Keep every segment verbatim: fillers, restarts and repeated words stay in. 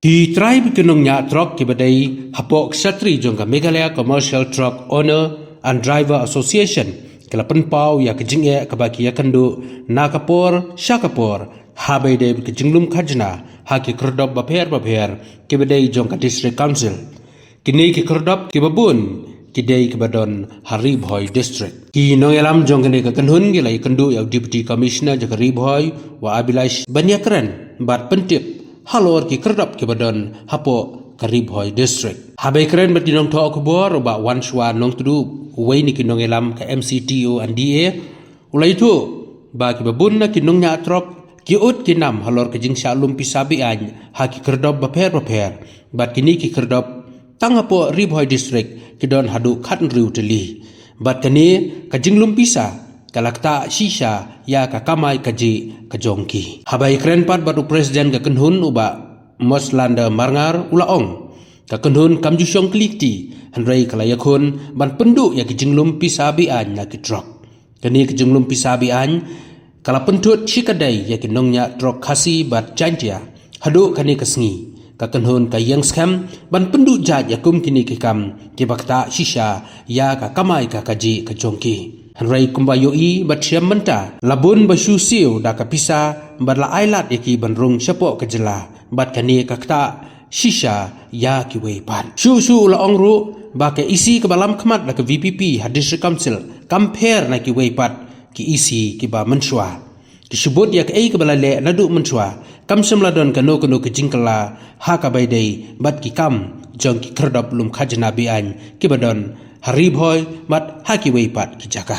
Ki trai bad ki nongñiah trok kiba dei hapoh kshatri jong ka Meghalaya Commercial Truck Owner and Driver Association ki la pynpaw ïa ka jingeh kaba ki ïakynduh na ka por sha ka por haba ïadei bad ka jinglum khajna ha ki khyrdop bapher bapher kiba dei jong ka District Council. Kine ki khyrdop kiba bun ki dei kiba don ha Ri Bhoi District. Ki nongïalam jong kane ka kynhun ki la ïakynduh ïa u Deputy Commissioner jong ka Ri Bhoi, u Abhilash, ban ïakren bad pyntip halor ki khyrdop kiba don hapoh ka Ri Bhoi District. Haba ïakren bad ki nongthoh khubor, u Bah Wanshwa Nongtdu, uwei na ki nongïalam ka M C T O and D A, u la ïathuh ba kiba bun na ki nongñiah trok ki ud ki nam halor ka jingshah lum pisa be-aiñ ha ki khyrdop bapher bapher, bad kine ki khyrdop tang hapoh Ri Bhoi District ki don haduh khathynriew tylli. Bad kane ka jinglum pisa ka la ktah shisha ïa ka kamai kajih ka jong ki. Haba ïakren pat bad u President ka kynhun, u Bah Moslander Marngar, u la ong, ka kynhun kam ju shong kli kti, hynrei ka la ïakhun ban pynduh ïa ki jinglum pisa be-aiñ na ki trok. Kane ka jinglum pisa be-aiñ ka la pynthut shikatdei ïa ki nongñiah trok Khasi bad Jaintia. Haduh kane ka sngi, ka kynhun ka ïeng skhem ban pynduh jait ïa kum kine ki kam kiba ktah shisha ïa ka kamai ka kajih ka jong ki. Hynrei kumba ïohi bad shem mynta, la bun ba shu siew da ka pisa bad la ai lad ïa ki ban rung shapoh ka jylla, bad kane ka ktah shisha ïa kiwei pat. Shuh shuh u la ong ruh ba ka E C kaba lam khmat da ka V P P ha District Council kam pher na kiwei pat ki E C kiba mynshuwa. Ki shu bud ïa kaei kaba la leh naduh mynshuwa, kam shym la don kano kano ka jingkylla ha kaba ïadei bad ki kam jong ki khyrdop lum khajna be-aiñ kiba don ha Ri Bhoi bad ha kiwei pat ki jaka.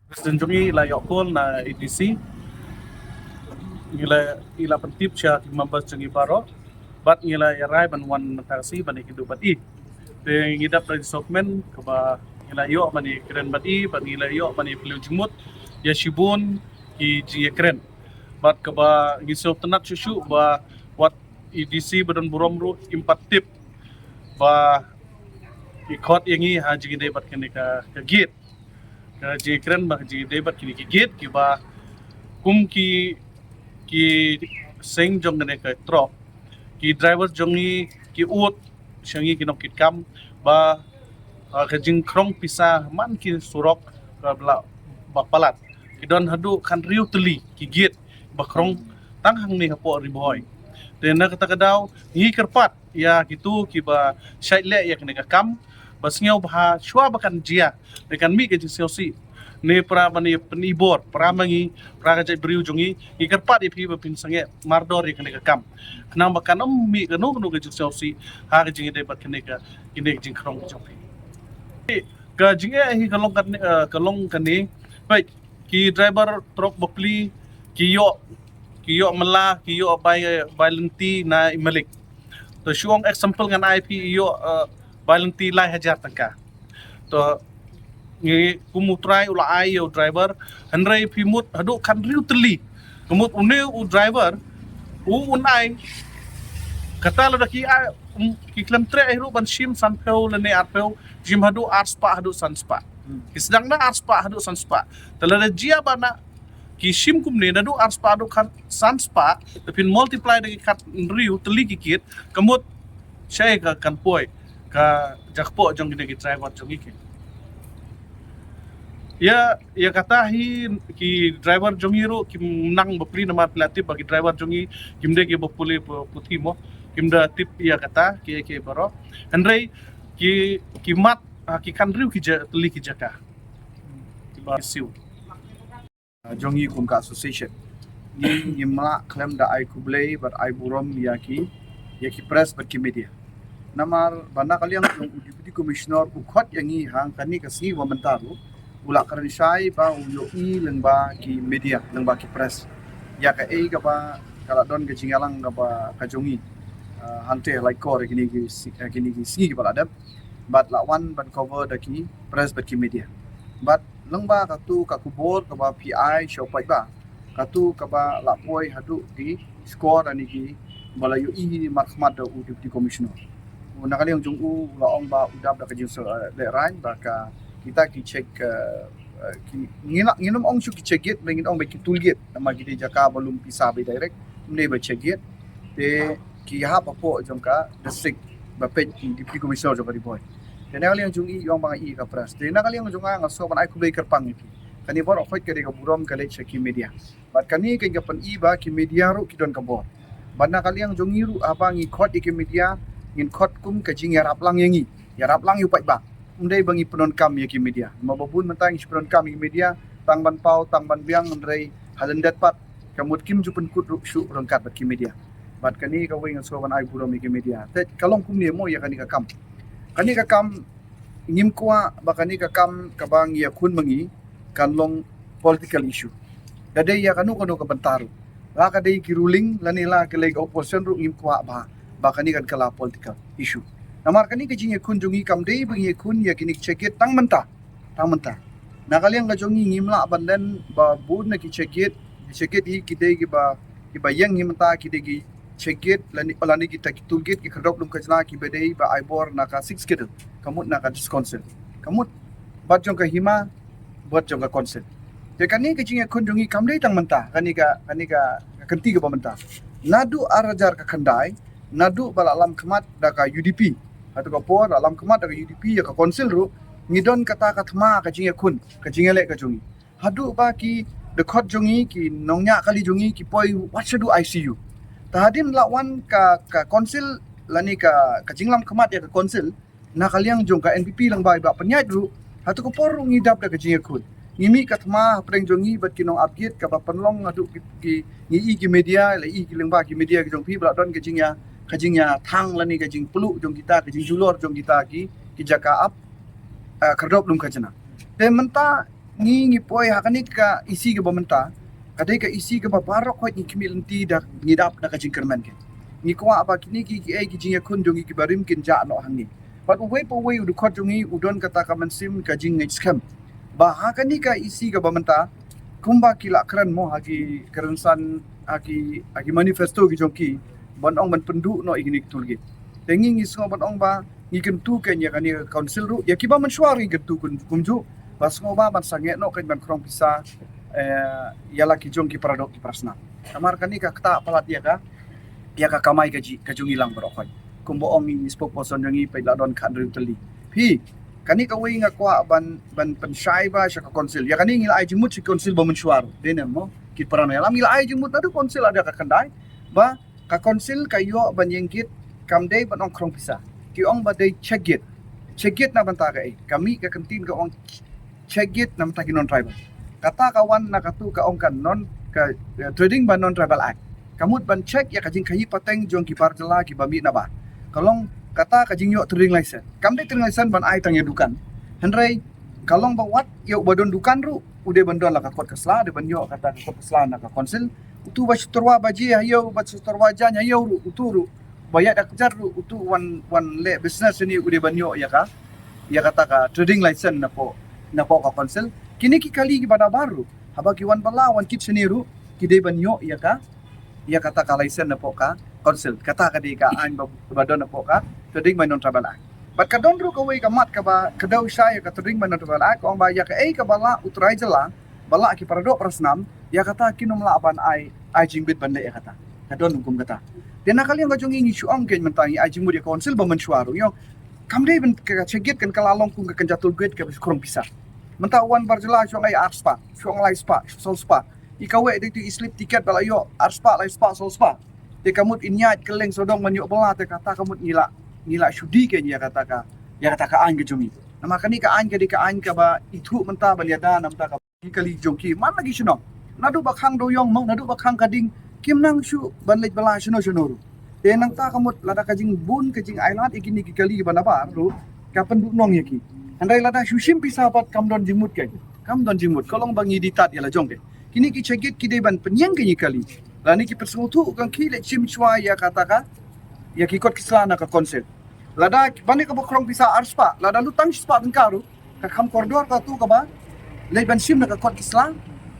President jong ngi la ïoh call na A D C. Ngi la, ngi la pyntip sha ki members jong ngi baroh. Bad ngi la ïa rai ban wan mynta ka sngi ban ïakynduh bad i. Te ngi dap da ki sokmen kaba ngi la ïoh ban ïakren bad i, bad ngi la ïoh ban ïaphylliew jingmut ïa shibun ki jingïakren. Bad kaba ngi sngewtynnat shuh shuh ba wat i D C ba don burom ruh im pat tip ba i khot ïa ngi ha jingïadei bad kane ka, ka gate. Ka jingïakren ba ka jingïadei bad kine ki gate kiba kum ki, ki seng jong kane ka trok, ki driver jong ngi ki ud sha ngi ki nongkitkam ba, ah, ka jingkhrong pisa man ki surok ka ba la, ba palat. Ki don haduh khathynriew tylli ki gate ba khrong tang hangne hapoh Ri Bhoi. Te na kata ka daw ngi kyrpad ïa kito kiba shait leh ïa kane ka kam ba sngewbha shuwa ba kan jia, ne kan mih ka jingsngewsih, ne para ban ïa pynibor para ma ngi, para ka jaitbynriew jong ngi, ngi kyrpad ïa phi ba phin sangeh mardor ïa kane ka kam, khnang ba kan ym mih kano kano ka jingsngewsih ha ka jingïadei bad kane ka, kine ka jingkhrong ka jong phi. Ka jingeh hi ka long kane, eh, ka long kane. Peit, ki driver trok bapli ki ïoh, ki ïoh mala, ki ïoh bai, bai lynti na i malik. To shu ong example ngan ai phi, ïoh, eh, bai lynti lai hajar tyngka. To ngi kum u trai u la ai ïa u driver, hynrei phi mut haduh khathynriew tylli. Ka mut une u driver u un ai kata lada ki ai, um, ki khlem treh hi ruh ban shim sanphew lane arphew, shim haduh arspah haduh sanspah. Ki sdang na arspah haduh sanspah. Te lada jia ba na ki shim kumne naduh arspah haduh khat sanspah, te phin multiply da ki khathynriew tylli ki gate, ka mut shaei ka kan poi ka jakpoh jong kine ki driver jong ngi ki. Ïa, ïa kata hi ki driver jong ngi ruh kim nang bapli namar phi la tip ba ki driver jong ngi kim dei kiba pule pu-, puthi mo, kim da tip ïa kata ki, ki baroh. Hynrei ki, ki mat, ah, ki khathynriew ki ja-, tylli ki jaka. Kiba siew. Ah, jong ngi kum ka association, ngi, ngim lah khlem da ai khublei bad ai burom ïa ki, ïa ki press bad ki media. Namar ba na ka liang jong u Deputy Commissioner u khot ïa ngi ha kane ka sngi ba mynta ruh, u la kren shai ba u ïohi lyngba ki media, lyngba ki press, ïa kaei kaba ka la don ka jingïalang kaba ka jong ngi, ah, hangtei ha Laitkor kine ki si-, eh, kine ki sngi kiba la dep. Bad la wan ban cover da ki press bad ki media. Bad lyngba katu ka khubor kaba phi ai sha u paidbah, katu kaba la poi haduh ki score ani ki ba la ïohi markhmat da u Deputy Commissioner. Na ka liang jong u, u la ong ba u dap da ka jingsa, eh, lehraiñ ba ka, kita ki check, eh, eh, ki, ngin, ngin ym ong shuh ki check gate, ba ngin ong ba ki toll gate, namar ki dei jaka ba lum pisa ba direct, ym dei ba check gate. Te ki hap hapoh jong ka district ba peit Deputy Commissioner jong ka Ri Bhoi. Te na ka liang jong i ong ba nga i ka press. Te na ka liang jong nga nga sngewbha ban ai khublei kyrpang ïa phi. Kane baroh khoit ka dei ka burom ka leit sha ki media. Bad kane ka pyni ba ki media ruh ki don ka bor. Bad na ka liang jong ngi ruh haba ngi khot ïa ki media ngin khot kum ka jingïarap lang ïa ngi. Ïarap lang ïa u paidbah. Ym dei ba ngi pyndonkam ïa ki media. Namar ba bun mynta ngi pyndonkam ïa ki media tang ban paw tang ban biang, hynrei ha lyndet pat ka mut kim ju pynkut ruh shuh ryngkat bad ki media. Bad kane kawei nga sngewbha ban ai burom ïa ki media. Te ka long kumne mo ïa kane ka kam. Kane ka kam ngim kwah ba kane ka kam kaba ngi ïakhun ma ngi kan long political issue. Da dei ïa kano kano ka bynta ruh, la ka dei ki ruling lane la ka lei ka opposition ruh, ngim kwah ba ba kane kan kylla political issue. Namar kane ka jingïakhun jong ngi kam dei ba ngi ïakhun ïa kine ki check gate tang mynta. Tang mynta na ka liang ka jong ngi ngim lah ban len ba bun na ki check gate. Ki check gate hi ki dei kiba, kiba ïeng hi mynta ki dei ki check gate lane, lane kita ki toll gate ki khyrdop lum khajna kiba dei ba ai bor na ka Sixth Schedule, ka mut na ka District Council, ka mut bad jong ka hima, bad jong ka Council. Te kane ka jingïakhun jong ngi kam dei tang mynta, kane ka, kane ka, ka kynti kaba mynta. Naduh ar hajar khyndai, naduh ba la lam khmat da ka U D P. Hato ka por la lam khmat da ka U D P ïa ka Council ruh, ngi don kata ka thma ka jingïakhun, ka jingïaleh ka jong ngi. Haduh ba ki dkhot jong ngi, ki nongñiah kali jong ngi ki poi wat shaduh I C U. Te hadien la wan ka, ka Council lane ka, ka jinglam khmat ïa ka Council na ka liang jong ka N P P lyngba i Bah Pynïaid ruh, hato ka por ruh ngi dap da ka jingïakhun. Ngi mih ka thma hapdeng jong ngi bad ki nong ap gate kaba pynlong haduh ki, ki, ngi i ki media, la i ki lyngba ki media ki jong phi ba la don ka jingïa, ka jingïathang lane ka jingpluh jong kita, ka jingjulor jong kita ki, ki jaka ap, eh, khyrdop lum khajna. Te mynta ngi, ngi poi ha kane ka E C kaba mynta, ka dei ka E C kaba baroh khoit ngi khmih lynti da, ngi dap da ka jingkyrmen ka. Ngi kwah ba kine ki, kiei ki jingïakhun jong ngi kiba rim kin jah noh hangne. Bad uwei pa uwei u dkhot jong ngi u don kata ka mynsiem ka jingngeit skhem ba ha kane ka E C kaba mynta, kumba ki la kren mo ha ki kren san, ha ki, ha ki manifesto ki jong ki, ban ong ban pynduh noh ïa kine ki toll gate. Te ngi, ngi sngew ban ong ba ngi kyntu kein ïa kane ka Council ruh, ïa kiba mynshuwa ruh ngi kyntu kum, kumjuh, ba sngewbha ban sangeh noh kein ban khrong pisa, eh, ïa la ki jong ki paradoh ki parasnam. Namar kane ka ktah palat ïa ka, ïa ka kamai kajih ka jong ngi lang baroh khoit. Kumba ong i spokesperson jong ngi, peit la don khathynriew tylli. Phi, kane kawei nga kwah ban, ban pynshai ba sha ka Council. Ïa kane ngi la ai jingmut sha ka Council ba mynshuwa ruh. Dei ne em mo, ki para nongïalam, ngi la ai jingmut naduh Council ar hajar khyndai ba ka Council ka ïoh ban ïeng gate kam dei ban ong khrong pisa. Ki ong ba dei check gate. Check gate na bynta kaei? Ka mih ka kyntien ka ong check gate na bynta ki non-tribal. Kata ka wan na katu ka ong ka non, ka, eh, trading by non-tribal act. Ka mut ban check ïa ka jingkhaïi pateng jong ki bar jylla kiba mih na bar. Ka long kata ka jingïoh trading license. Kam dei trading license ban ai tang ïa dukan. Hynrei ka long ba wat ïa uba don dukan ruh u dei ban don la ka kot ka sla, dei ban ïoh kata ka kot ka sla na ka Council. Utu ba shu tyrwa baje ha ïew, ba shu tyrwa jaiñ ha ïew ruh, utu ruh ba ïaid da kjat ruh, utu wan, wan leh business shane u dei ban ïoh ïa ka, ïa kata ka trading license napoh, napoh ka Council. Kine ki kali kiba nabar ruh, haba ki wan bylla wan kit shane ruh, ki dei ban ïoh ïa ka, ïa kata ka license napoh ka Council. Kata ka dei ka aiñ ba, ba don napoh ka Trading by Non-Tribal Act. Bad ka don ruh kawei ka mat kaba kdew shai ïa ka Trading by Non-Tribal Act, ka ong ba ïa kaei kaba lah u trai jylla, ba lah ki paradoh parasnam, ïa kata kin ym lah ban ai, ai jingbit ban leh ïa kata. Ka don kum kata. Te na ka liang ka jong ngi, ngi shu ong kein mynta ngi ai jingmut ïa ka Council ba mynshuwa ruh, ïoh. Kam dei ban ka, ka check gate kan kylla long kum ka kynja toll gate kaba shu khrong pisa. Mynta u wan bar jylla shu ong ai ar spah, shu ong lai spah, shu saw spah. I kawei dei tu i slip ticket ba la ïoh ar spah, lai spah, saw spah. Te ka mut in ïaid kylleng sawdong ban ïoh bylla, te kata ka mut ngi lah, ngi lah shu die kein ïa kata ka, ïa kata ka aiñ ka jong ngi. Namar kane ka aiñ ka dei ka aiñ kaba ithuh mynta ban ïada na bynta ka ki kali jong ki man la ki shnong. Naduh ba khang dewïong mo, naduh ba khang khading, kim nang shuh ban leit bylla shano shano ruh. Te nangta ka mut lada ka jingbun ka jingailad ïa kine ki kali ba nabar ruh, ka pynduhnong ïa ki. Hynrei lada shu shim pisa pat kam don jingmut kein. Kam don jingmut, ka long ba ngi die tad ïa la jong kein. Kine ki check gate ki dei ban pynïeng kein ïa ki kali. Lane ki pynsngewthuh kan ki leit shim shuwa ïa kata ka, ïa ki kot ki sla na ka Council. Lada ban ïa kaba khrong pisa ar spah, lada lut tang shi spah tyngka ruh, ka kham kordor katu kaba leit ban shim na ka kot ki sla.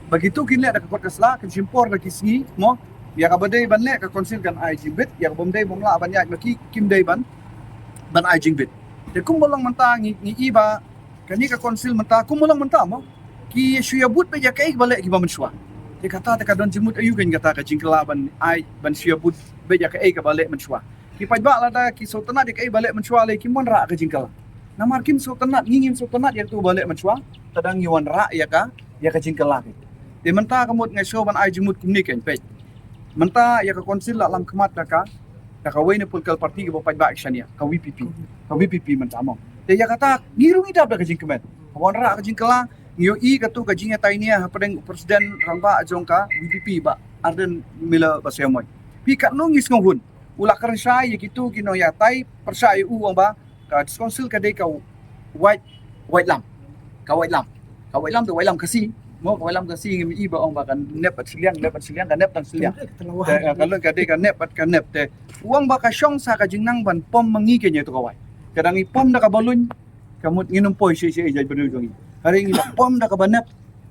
Ba kitu kin leh na ka kot ki sla, kin shim por na ki sngi mo. Ïa kaba dei ban leh ka Council kan ai jingbit, ïa kaba ym dei, bym lah ban ïaid ma ki, kim dei ban, ban ai jingbit. Te kumba long mynta ngi, ngi i ba kane ka Council mynta kumba long mynta mo, ki shu ïabud beit ïa kaei ba leh kiba mynshuwa. Te kata te ka don jingmut aïu kein kata ka jingkylla ban ai ban shu ïabud beit ïa kaei kaba leh mynshuwa. Ki paidbah lada ki sngewtynnat ïa kaei ba leh mynshuwa lei kim wanrah ka jingkylla. Namar kim sngewtynnat, ngi ngim sngewtynnat ïa kato ba leh mynshuwa, te dang ngi wanrah ïa ka ïa ka jingkylla kein. Te mynta ka mut nga sngew ban ai jingmut kumne kein peit. Mynta ïa ka council la lam khmat da ka da kawei na political party kaba paidbah ki shaniah, ka VPP. Ka VPP mynta mo. Te ïa kata ngi ruh ngi dap da ka jingkmen. Ka wanrah ka jingkylla, ngi ïohi kato ka jingïatainia hapdeng u president rangbah jong ka VPP Bah Ardent Miller Basaiawmoit. Phi katno ngi sngewhun u la kren shai ïa kito ki nongïatai pyrshah ïa u, u ong ba ka district council ka dei ka Wait, Waitlam. Ka Waitlam. Ka Waitlam te Waitlam Khasi. Mo, ka Waitlam Khasi ngim i ba ong ba ka nep bad shiliang, nep bad shiliang, ka nep tang shiliang. Ka lon ka dei ka nep bad ka nep te. U ong ba ka shong sa ka jingnang ban pom ma ngi kein ïa kato ka wait. Ka dang i pom da kaba luin, ka mut ngin ym poi shisha ïa jaitbynriew jong ngi. Hynrei ngi la pom da kaba nep,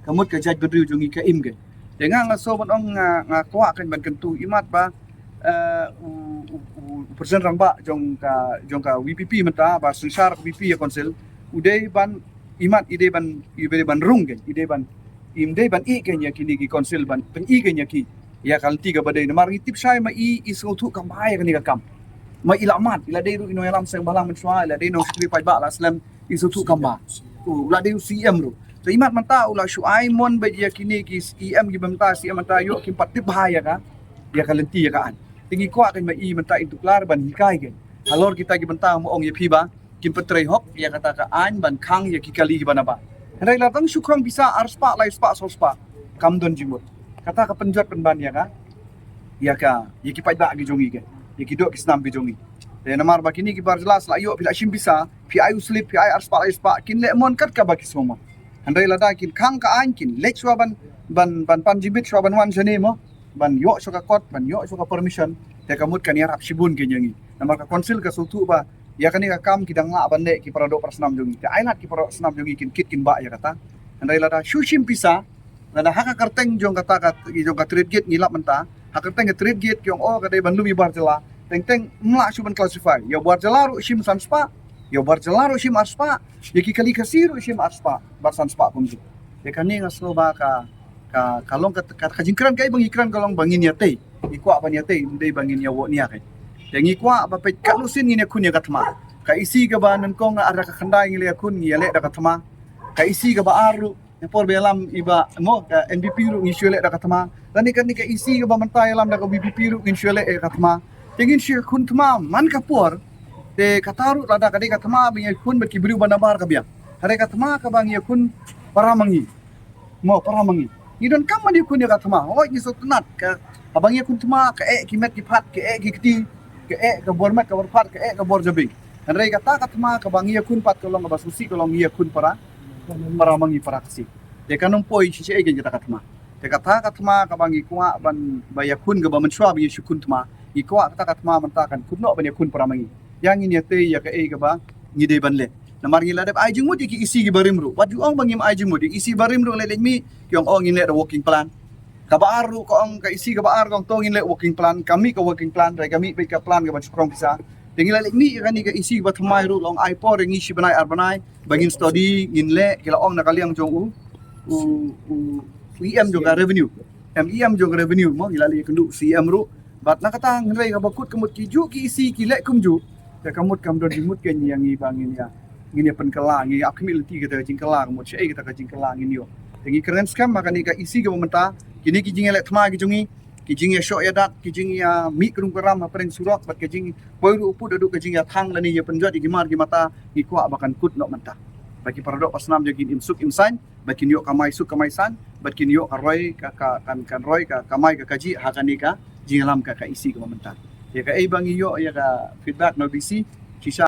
ka mut ka jaitbynriew jong ngi ka im kein. Te nga nga sngew ban ong nga, nga kwah kein ban kyntu imat ba eh, u, u, u, u president rangbah jong ka jong ka VPP mynta ba synshar ka VPP ïa council, u dei ban imat, i dei ban, i dei ban rung kein, i dei ban, im dei ban ïeh kein ïa kine ki council, ban pyni kein ïa ki ïa ka lynti kaba dei. Namar ngi tip shai ma i i sngewthuh kam ba ïa kane ka kam. Ma i la mad, i la dei ruh i nongïalam seng bhalang mynshuwa, i la dei nong secretary paidbah la slem, i sngewthuh kam ba u la dei u CEM ruh. Te imat mynta u la shu ai mon beit ïa kine ki CEM kiba mynta, CEM mynta ïoh kim pat tip bha ïa ka ïa ka lynti ïa ka aiñ. Te ngi kwah kein ma i mynta in tuklar ban hikai kein halor kita ki bynta, mo, ong ïa phi ba kim pat trei hok ïa kata ka aiñ ban khang ïa ki kali kiba nabar. Hynrei la dang shu khang pisa ar spah, lai spah, saw spah, kam don jingmut. Kata ka pynjot pynban ïa ka ïa ka ïa ki paidbah ki jong ngi kein, ïa ki doh ki snam ki jong ngi. Te namar ba kine ki bar jylla sa la ïoh, phi la shim pisa, phi ai u slip, phi ai ar spah, lai spah, kin leh mon kat kaba ki sngewmon. Hynrei lada kin khang ka aiñ, kin leit shuwa ban ban ban pan jingbit shuwa ban wan shane, mo, ban ïoh shuwa ka kot, ban ïoh shuwa ka permission, te ka mut kan ïarap shibun kein ïa ngi. Namar ka council ka sngewthuh ba ïa kane ka kam ki dang lah ban leh ki para doh para snam jong ngi. Te ai lad ki para doh para snam jong ngi kin kit kin bah ïa kata. Hynrei lada shu shim pisa, lada ha ka kyrteng jong kata ka, jong ka trade gate ngi lap mynta, ha ka kyrteng ka trade gate ki ong, oh, ka dei ban lum ïa bar jylla. Teng teng ym lah shuh ban classify. Ïa bar jylla ruh shim san spah, ïa bar jylla ruh shim ar spah, ïa ki kali Khasi ruh shim ar spah bad san spah kumjuh. Te kane nga sngew ba ka ka ka long ka, ka, ka jingkren kaei ba ngi kren ka long ba ngin ïatei. Ngi kwah ban ïatei, ym dei ba ngin ïa woh nia kein. Te ngi kwah ba peit katno sien ngin ïakhun ïa ka thma. Ka EC kaba nyngkong ar hajar khyndai ngi la ïakhun, ngi ïaleh da ka thma. Ka EC kaba ar ruh, ha por ba ïalam i Bah, mo, ka NPP ruh ngi shu ïaleh da ka thma. Lane kane ka EC kaba mynta ïalam da ka VPP ruh ngin shu ïaleh ïa ka thma. Te ngin shu ïakhun thma man ka por. Te kata ruh lada ka dei ka thma ba ngi ïakhun bad ki briew ba nabar ka biang. Hynrei ka thma kaba ngi ïakhun para ma ngi. Mo, para ma ngi. Ngi donkam ban ïakhun ïa ka thma. Hooid ngi sngewtynnat ka, haba ngi ïakhun thma, ka eh ki met ki phad, ka eh ki kti, ka eh ka bor met ka bor phad, ka eh ka bor jabieng. Hynrei kata ka thma kaba ngi ïakhun pat ka long kaba sngewsih, ka long ngi ïakhun para, para ma ngi, para Khasi. Te kan ym poi shisha ei kein kata ka thma. Te kata ka thma kaba ngi kwah ban ba ïakhun kaba mynshuwa ba ngi shu khun thma. Ngi kwah kata ka thma mynta kan kut noh ban ïakhun para ma ngi. Ïa ngin ïatei ïa kaei kaba ngi dei ban leh. Namar ngi la dep ai jingmut ïa ki EC kiba rim ruh. Wat ju ong ba ngim ai jingmut, ïa EC ba rim ruh leh leit mih, ki ong, oh, ngin leh da working plan. Kaba ar ruh ka ong, ka EC kaba ar ka ong to ngin leh working plan, ka mih ka working plan, hynrei ka mih beit ka plan kaba shu krong pisa. Te ngi la leit mih ïa kane ka EC kaba thymmai ruh, la ong ai por ïa ngi shi bnai ar bnai ba ngin study, ngin leh, ki la ong na ka liang jong u, u, u, u EM jong ka revenue. Em, EM jong ka revenue mo, ngi la leit ïakynduh CEM ruh. Bad na kata hynrei kaba kut ka mut ki juh ki EC ki leh kumjuh. Te ka mut kam don jingmut kein ïa ngi ba ngin ïa, ngin ïa pynkylla, ngin ïa ap khmih lynti kata ka jingkylla, ka mut shaei kata ka jingkylla ngin ïoh. Te ngi kren skhem ha kane ka EC kaba mynta, kine ki jingïaleh thma ki jong ngi, ki jingïashoh ïadat, ki jingïamih krum kram hapdeng surok, bad ki jingpoi ruh u pud haduh ka jingïathang lane ïa pynjot ïa ki mar ki mata, ngi kwah ba kan kut noh mynta. Ba ki para doh para snam jong ngi kin im suk im saiñ, ba kin ïoh kamai suk kamai saiñ, ba kin ïoh ka roi ka, ka, kan, kan roi ka kamai ka kajih ha kane ka jingïalam ka, ka EC kaba mynta. Ïa kaei ba ngi ïoh ïa ka feedback na VC, shisha